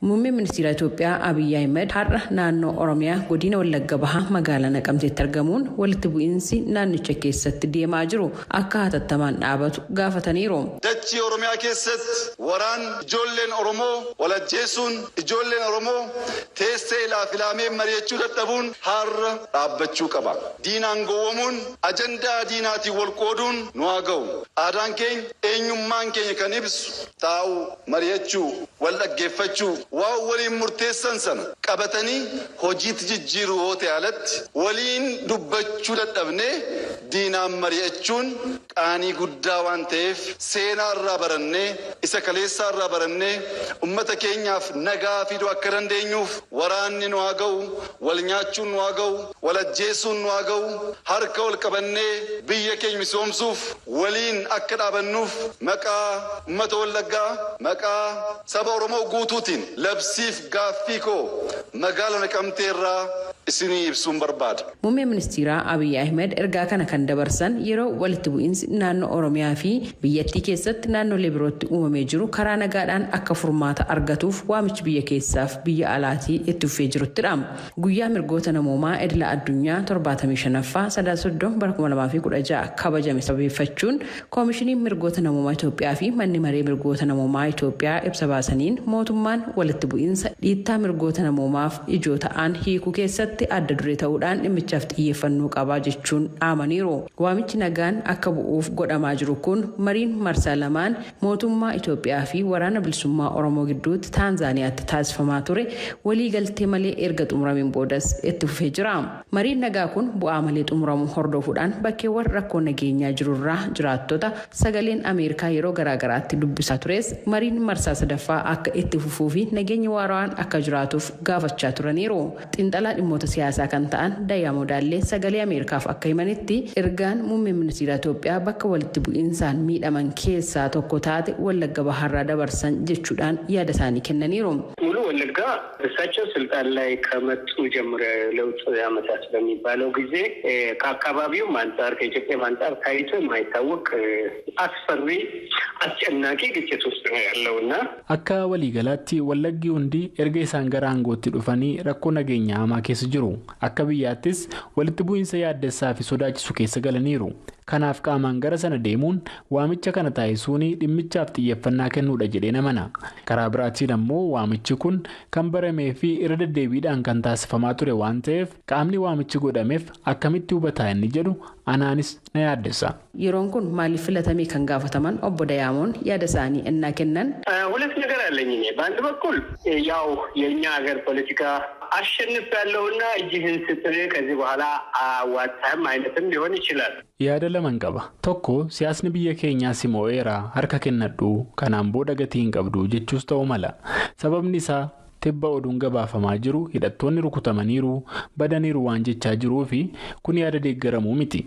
Muummeen ministeera Itoophiyaa Abiyyi Ahimad har'a naannoo Oromiyaa godina Wallagga Bahaa magaalaa Naqamteetti argamuun walitti bu'iinsi naannicha keessatti deemaa jiru akka hatattamaan dhaabatu gaafataniiru. Dachii Oromiyaa keessatti waraan ijoolleen Oromoo wal ajjeesuun, ijoolleen Oromoo teessee ilaaf ilaamee mari'achuu dadhabuun har'a dhaabbachuu qaba. Diinaan gowwomuun, ajandaa diinaatiin wal qooduun nu haa ga'u. Aadaan keenya, eenyummaan keenya kan ibsu taa'uu, mari'achuu, wal dhaggeeffachuu, waan waliin murteessan sana qabatanii hojiitti jijjiiruu yoo ta'e alatti waliin dubbachuu dadhabnee diinaan mari'achuun qaanii guddaa waan ta'eef, seenaa irraa barannee, isa kaleessaa irraa barannee ummata keenyaaf nagaa fiduu akka dandeenyuuf, waraanni nu haa ga'u, wal nyaachuun nu haa ga'u, wal ajjeesuun nu haa ga'u, harka wal qabannee biyya keenya misoomsuuf waliin akka dhaabannuuf maqaa ummata Wallaggaa, maqaa saba Oromoo guutuutiin labsiif gaaffii koo magaala Naqamtee irraa isinii ibsuun barbaada. Muummeen ministeeraa Abiyyi Ahimad ergaa kana kan dabarsan yeroo walitti bu'iinsi naannoo Oromiyaa fi biyyattii keessatti naannolee birootti uumamee jiru karaa nagaadhaan akka furmaata argatuuf waamichi biyya keessaaf biyya alaatii itti fufee jiruttidha. Guyyaa mirgoota namoomaa idila addunyaa 75ffaa Sadaasa 30 bara 2016 kabajame sababeeffachuun Koomishiniin Mirgoota Namoomaa Itoophiyaa fi Manni Maree Mirgoota Namoomaa Itoophiyaa ibsa baasaniin, mootummaan walitti bu'iinsa dhiittaa mirgoota namoomaaf ijoo ta'an hiikuu keessatti adda duree ta'uudhaan dhimmichaaf xiyyeeffannoo qaba jechuun dhaamaniiru. Waamichi nagaan akka bu'uuf godhamaa jiru kun mariin marsaa lamaan mootummaa Itoophiyaa fi Waraana Bilisummaa Oromoo gidduutti Taanzaaniyaatti taasifamaa ture walii galtee malee erga xumurameen boodas itti fufee jira. Mariin nagaa kun bu'aa malee xumuramuu hordofuudhaan bakkeewwan rakkoon nageenyaa jirurraa jiraattota Sagaleen Ameerikaa yeroo garaa garaatti dubbisaa tures mariin marsaa sadaffaa akka itti fufuufi nageenyi waarawaan akka jiraatuuf gaafachaa turaniiru. Xiinxalaa dhimmoota siyaasaa kan ta'an Dayaamoo Daallee Sagalee Ameerikaaf akka himanitti, ergaan muummeen ministiiraa Itoophiyaa bakka walitti bu'iinsaan miidhaman keessaa tokko taate Wallagga Bahaarraa dabarsan jechuudhaan yaada isaanii kennaniiru. ሙሉ ወለጋ እሳቸው ስልጣን ላይ ከመጡ ጀምሮ የለውጥ ዓመታት በሚባለው ጊዜ ከአካባቢውም አንጻር ከኢትዮጵያም አንጻር ታይቶ የማይታወቅ አስፈሪ አስጨናቂ ግጭት ውስጥ ነው ያለው እና Akka waliigalaatti Wallaggi hundi erga isaan gara aangootti dhufanii rakkoo nageenyaa hamaa keessa jiru. Akka biyyaattis walitti bu'iinsa yaaddessaa fi sodaachisu keessa galaniiru. Kanaaf qaamaan gara sana deemuun waamicha kana taasisuun dhimmichaaf xiyyeeffannaa kennuudha jedheen amana. Karaa biraatiin ammoo waamichi kun kan baramee fi irra deddeebiidhaan kan taasifamaa ture waan ta'eef, qaamni waamichi godhameef akkamitti hubataa inni jedhu anaanis na yaaddessa. Yeroon kun maaliif filatamee kan gaafataman obbo Dayaamoon yaada isaanii ennaa kennan. ሁለት ነገር አለኝ እኔ። በአንድ በኩል ያው የእኛ ሀገር ፖለቲካ አሸንፍ ያለውና እጅህን ስጥ ከዚህ በኋላ አዋጣህም አይነትም ሊሆን ይችላል። Yaada laman qaba. Tokko, siyaasni biyya keenyaa si mo'eera, harka kennadhu, kanaan booda gatii hin qabdu jechuus ta'uu mala. Sababni isaa tibba oduun gabaafamaa jiru hidhattoonni rukutamaniiru, badaniiru waan jechaa jiruu fi kun yaada deeggaramuu miti.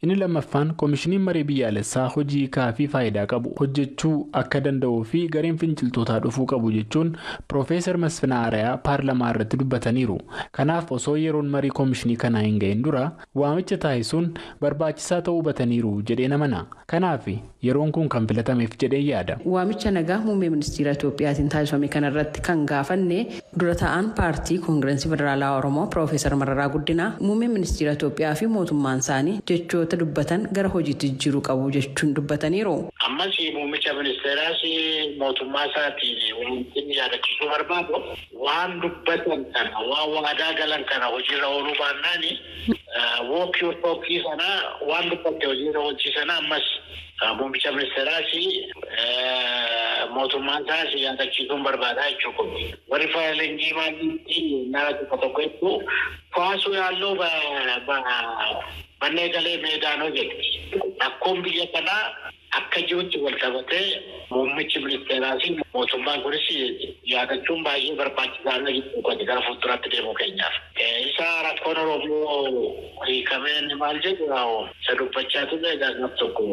Inni lammaffaan, koomishiniin marii biyyaalessaa hojii hiikaa fi faayidaa qabu hojjechuu akka danda'uu fi gareen finciltootaa dhufuu qabu jechuun Piroofeesar Masfinaa Arayaa paarlamaa irratti dubbataniiru. Kanaaf osoo yeroon marii koomishinii kanaa hin gahin dura waamicha taasisuun barbaachisaa ta'uu hubataniiru jedhee amana. Kanaaf yeroon kun kan filatameef jedhee yaada. Waamicha nagaa muummee ministeera Itoophiyaatiin taasifame kanarratti kan gaafanne dura ta'an paartii Koongirensii Federaalaa Oromoo Piroofeesar Mararaa Guddinaa, muummeen ministeera Itoophiyaa fi mootummaan isaanii jechoota dubbatan gara hojiitti jijjiiruu qabu jechuun dubbataniiru. Ammas muummicha ministeeraas mootummaa isaatiin wanti inni yaadachiisuu barbaadu, waan dubbatan kana, waan waadaa galan kana hojiirra ooluu baannaan, walk your talk sana, waan dubbatte hojiirra oolchi sana, ammas muummicha ministeeraas mootummaan isaas yaadachiisuun barbaada jechuudha. Warri faranjii maalitti nama tokko tokko jechuun ኳሱ ያለው በነገሌ ሜዳ ነው jedhu. Rakkoon biyya kanaa akka jirutti wal qabatee muummichi ministeeraa fi mootummaan kunis yaadachuun baay'ee barbaachisaadha jechuudha gara fuulduraatti deemuu keenyaaf. Isa rakkoon Oromoo hiikameen maal jedhu isa dubbachaa ture egaa gaaf tokko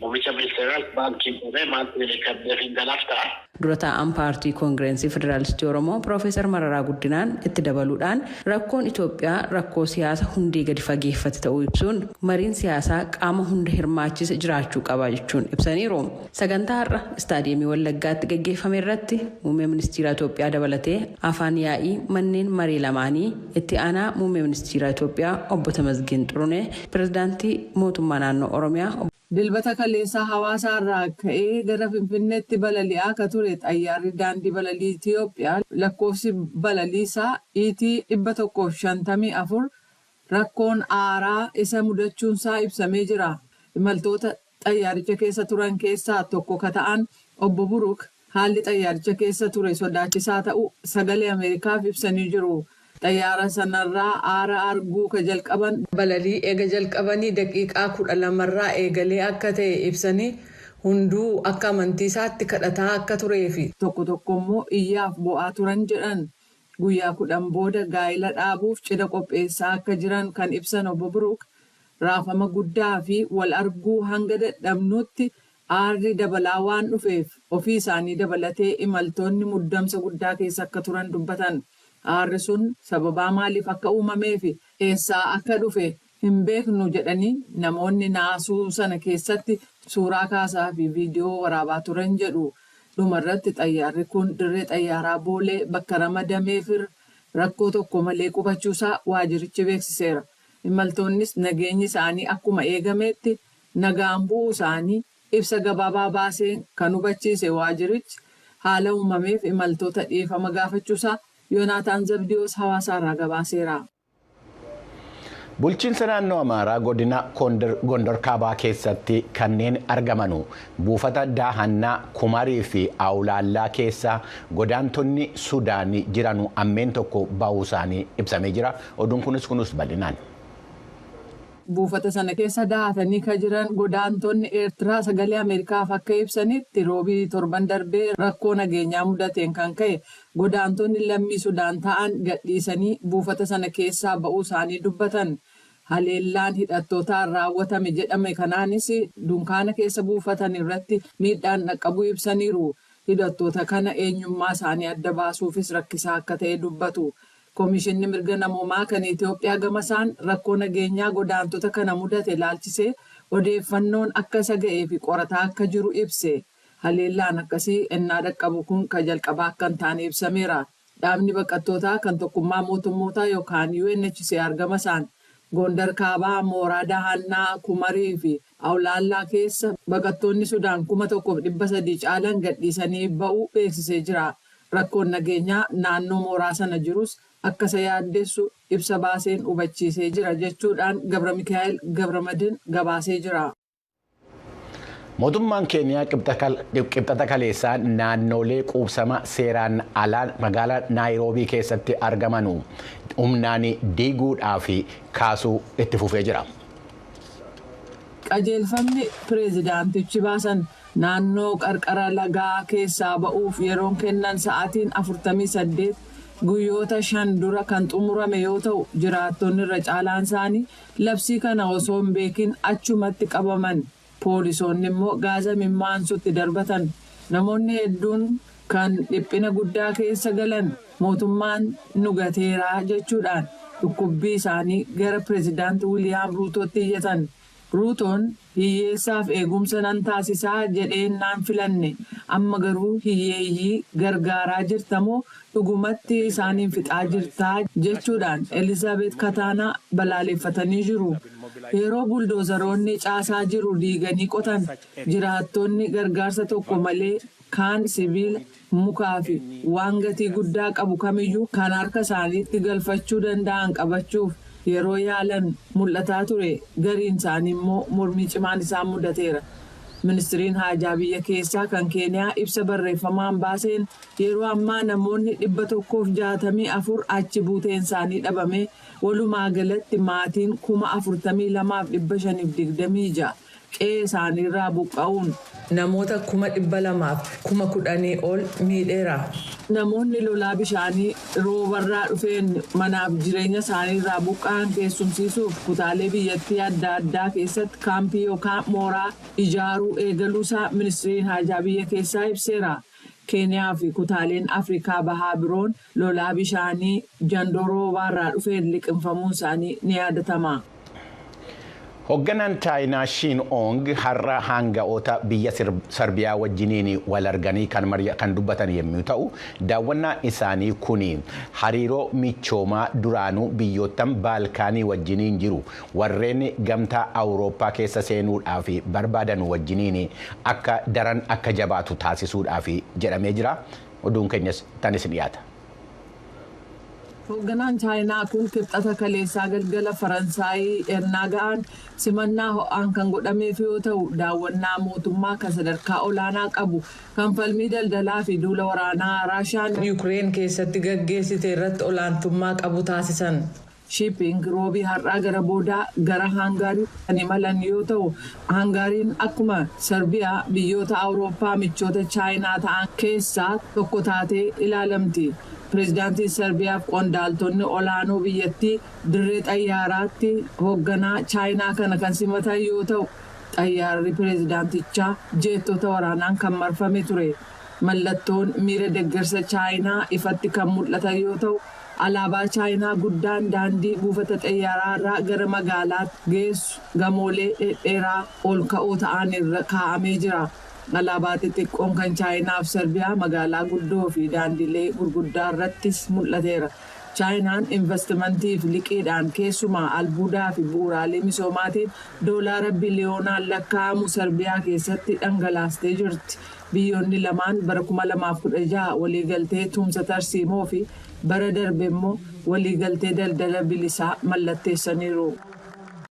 muummicha ministeeraas baankiin qabee maaltu hiikamneef hin galaaf ta'a. Dura taa'an paartii Koongirensii Federaalistii Oromoo Piroofeesar Mararaa Guddinaan itti dabaluudhaan rakkoon Itoophiyaa rakkoo siyaasa hundee gadi fageeffate ta'uu ibsuun mariin siyaasaa qaama hunda hirmaachise jiraachuu qaba jechuun ibsaniiru. Sagantaa har'a istaadiyeemii Wallaggaatti gaggeeffame irratti muummee ministeera Itoophiyaa dabalatee afaan yaa'ii manneen marii lamaanii itti aanaa muummee ministeera Itoophiyaa obbo Tamasgeen Xurunee, pirezidaantii mootummaa naannoo Oromiyaa Dilbata kaleessaa Hawaasaa irraa ka'ee gara Finfinneetti balali'aa akka ture xayyaarri daandii balalii Itiyoophiyaa lakkoofsi balaliisaa ET 154 rakkoon aaraa isa mudachuunsaa ibsamee jira. Imaltoota xayyaaricha keessa turan keessaa tokko ka ta'an obbo Buruk haalli xayyaaricha keessa ture sodaachisaa ta'uu sagalee Ameerikaaf ibsanii jiru. Xayyaara sanarraa aara arguu ka jalqaban balalii eega jalqabanii daqiiqaa 12rraa eegalee akka ta'e ibsanii hunduu akka amantii isaatti kadhataa akka turee fi tokko tokko immoo iyyaaf bo'aa turan jedhan. Guyyaa 10 booda gaa'ila dhaabuuf cidha qopheessaa akka jiran kan ibsan obbo Biruuk raafama guddaa fi wal arguu hanga dadhabnutti aarri dabalaa waan dhufeef ofii isaanii dabalatee imaltoonni muddamsa guddaa keessa akka turan dubbatan. Aarri sun sababaa maaliif akka uumamee fi eessaa akka dhufe hin beeknu jedhanii namoonni naasuu sana keessatti suuraa kaasaa fi viidiyoo waraabaa turan jedhu. Dhumarratti xayyaarri kun dirree xayyaaraa Boolee bakka ramadameefir rakkoo tokko malee qubachuusaa waajjirichi beeksiseera. Imaltoonnis nageenyi isaanii akkuma eegametti nagaan bu'uu isaanii ibsa gabaabaa baaseen kan hubachiise waajjirichi haala uumameef imaltoota dhiifama gaafachuusaa Yoonaataan Zabdiyoos Hawaasaarraa gabaaseera. Bulchiinsa naannoo Amaaraa godina Gondor Kaabaa keessatti kanneen argamanu buufata daahannaa Kumarii fi Awulaallaa keessa godaantonni Suudaan jiranu ammeen tokko ba'uu isaanii ibsamee jira. Oduun kunis bal'inaan. Buufata sana keessa dahatanii kan jiran godaantonni Eertiraa sagalee Ameerikaaf akka ibsanitti roobii torban darbee rakkoo nageenyaa mudateen kan ka'e godaantonni lammii Sudaan ta'an gadhiisanii buufata sana keessaa ba'uu isaanii dubbatan. Haleellaan hidhattootaan raawwatame jedhame kanaanis dunkaana keessa buufatan irratti miidhaan dhaqqabuu ibsaniiru. Hidhattoota kana eenyummaa isaanii adda baasuufis rakkisaa akka ta'e dubbatu. Komishinni mirga namoomaa kan Itoophiyaa gama isaan rakkoo nageenyaa godaantota kana mudate ilaalchisee odeeffannoon akka isa ga'ee fi qorataa akka jiru ibse. Haleellaan akkasii ennaa dhaqqabu kun kan jalqabaa akka hin taane ibsameera. Dhaabni baqattootaa kan tokkummaa mootummootaa yookaan UNHCR gama isaan Gondar Kaabaa, Mooraa Dahannaa, Kumarii fi Awlaallaa keessa baqattoonni Sudaan 1300 caalan gadhiisanii ba'uu beeksisee jira. Rakkoon nageenyaa naannoo mooraa sana jirus akka isa yaaddeessu ibsa baaseen hubachiisee jira jechuudhaan Gabra Mikaa'el Gabramadin gabaasee jira. Mootummaan Keeniyaa qibxata kaleessaa naannolee quubsama seeraan alaa magaalaa Naayiroobii keessatti argamanu humnaan diiguudhaa fi kaasuu itti fufee jira. Qajeelfamni pireezidaantichi baasan naannoo qarqara lagaa keessaa ba'uuf yeroon kennan sa'aatiin 48 guyyoota 5 dura kan xumurame yoo ta'u jiraattonni irra caalaan isaanii labsii kana osoo hin beekin achumatti qabaman. Poolisoonni immoo gaaza mimmaansutti darbatan. Namoonni hedduun kan dhiphina guddaa keessa galan mootummaan nu gateeraa jechuudhaan dhukkubbii isaanii gara pireezidaanti Wiiliyaam Ruutootti iyyatan. Ruutoon hiyyeessaaf eegumsa nan taasisaa jedhee naan filanne amma garuu hiyyeeyyii gargaaraa jirtamoo dhugumatti isaaniin fixaa jirtaa jechuudhaan Elizaabeet Kataanaa balaaleffatanii jiru. Yeroo buldoozaroonni caasaa jiru diiganii qotan jiraattonni gargaarsa tokko malee kaan sibiila mukaa fi waan gatii guddaa qabu kamiyyuu kan harka isaaniitti galfachuu danda'an qabachuuf yeroo yaalan mul'ataa ture. Gariin isaanii immoo mormii cimaan isaan mudateera. Ministiriin haajaa biyya keessaa kan Keeniyaa ibsa barreeffamaan baaseen yeroo ammaa namoonni 164 achi buuteen isaanii dhabame walumaa galatti maatiin 42,526 Qe'ee isaaniirraa buqqa'uun namoota 210,000 ol miidheera. Namoonni lolaa bishaanii roobarraa dhufeen manaaf jireenya isaaniirraa buqqa'an keessumsiisuuf kutaalee biyyattii adda addaa keessatti kaampii yookaan mooraa ijaaruu eegaluusaa ministiriin haajaa biyya keessaa ibseera. Keeniyaa fi kutaaleen Afrikaa bahaa biroon lolaa bishaanii jandoo roobaarraa dhufeen liqimfamuun isaanii ni yaadatama. Hoogganaan Chaayinaa Shiin Oong har'a hanga'oota biyya Sarbiyaa wajjiniin wal arganii kan dubbatan yommuu ta'u, daawwannaa isaanii kun hariiroo michoomaa duraanuu biyyoottan Baalkaanii wajjiniin jiru warreen gamtaa Awurooppaa keessa seenuudhaaf barbaadan wajjiniin akka daran akka jabaatu taasisuudhaaf jedhamee jira. Oduun keenyas tanis dhiyaata. Hoogganaan Chaayinaa kun Kibxata kaleessaa galgala Faransaayii ernaa ga'an simannaa ho'aan kan godhameef yoo ta'u, daawwannaa mootummaa kan sadarkaa olaanaa qabu kan falmii daldalaa fi duula waraanaa Raashaan Yuukireen keessatti gaggeessite irratti olaantummaa qabu taasisan. Shiiping roobii har'aa gara boodaa gara Haangaarii kan imalan yoo ta'u, Haangaariin akkuma Sarbiyaa biyyoota Awurooppaa michoota Chaayinaa ta'an keessaa tokko taatee ilaalamti. Pireezidaantiin Sarbiyaaf qondaaltonni olaanoo biyyattii dirree xayyaaraatti hoogganaa Chaayinaa kana kan simatan yoo ta'u, xayyaarri pireezidaantichaa jeettota waraanaan kan marfame ture. Mallattoon miira deeggarsa Chaayinaa ifatti kan mul'atan yoo ta'u, alaabaa Chaayinaa guddaan daandii buufata xayyaaraa irraa gara magaalaatti geessu gamoolee dhedheeraa ol ka'oo ta'an irra kaa'amee jira. Alaabaa xixiqqoon kan Chaayinaa fi Sarbiyaa magaalaa guddoo fi daandilee gurguddaa irrattis mul'ateera. Chaayinaan investimentii fi liqiidhaan, keessumaa albuudaa fi bu'uuraalee misoomaatiin doolaara biliyoonaan lakkaa'amu Sarbiyaa keessatti dhangalaastee jirti. Biyyoonni lamaan bara 2016 waliigaltee tumsa tarsiimoo fi bara darbe immoo waliigaltee daldala bilisaa mallatteessaniiru.